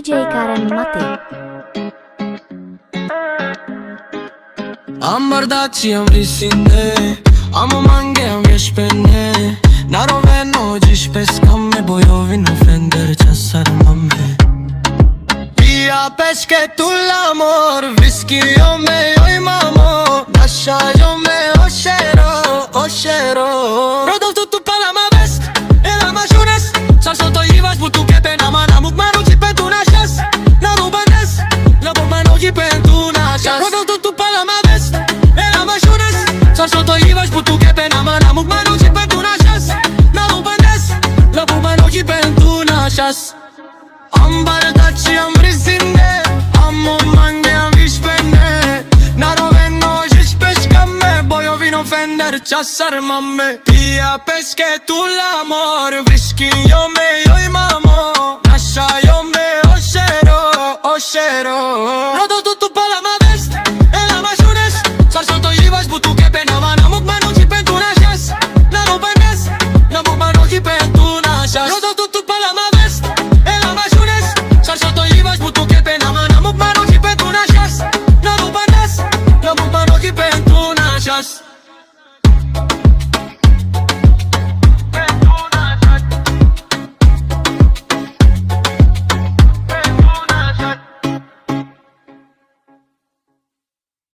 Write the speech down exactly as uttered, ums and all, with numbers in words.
DJ Karen Mate. Ambardaci amri sinde, amo mange am viesh pene. Na roveno džiš pes kame, bojovino fender časar mame. Pija peške tu l'amor, viski jo me joj mamo, naša jo me o šero, o šero. Rodolf tu tu pala ma vest, e la ma šunes, sar so to ivaš butu ke pe nama namuk manu dži pe tu našas, na rubandes, la bok manu dži pe tu našas. Rodolf tu tu pala ma vest, e la ma šunes, sar so to ivaš butu ke pe nama namuk manu dži pe tu našas, na rubandes, la bok manu dži pe tu našas. Ambardaci amri sinde, amo mange am viesh pene. Na roveno džiš pes kame, bojovino fender časar mame. Pija peške tu l'amor, viski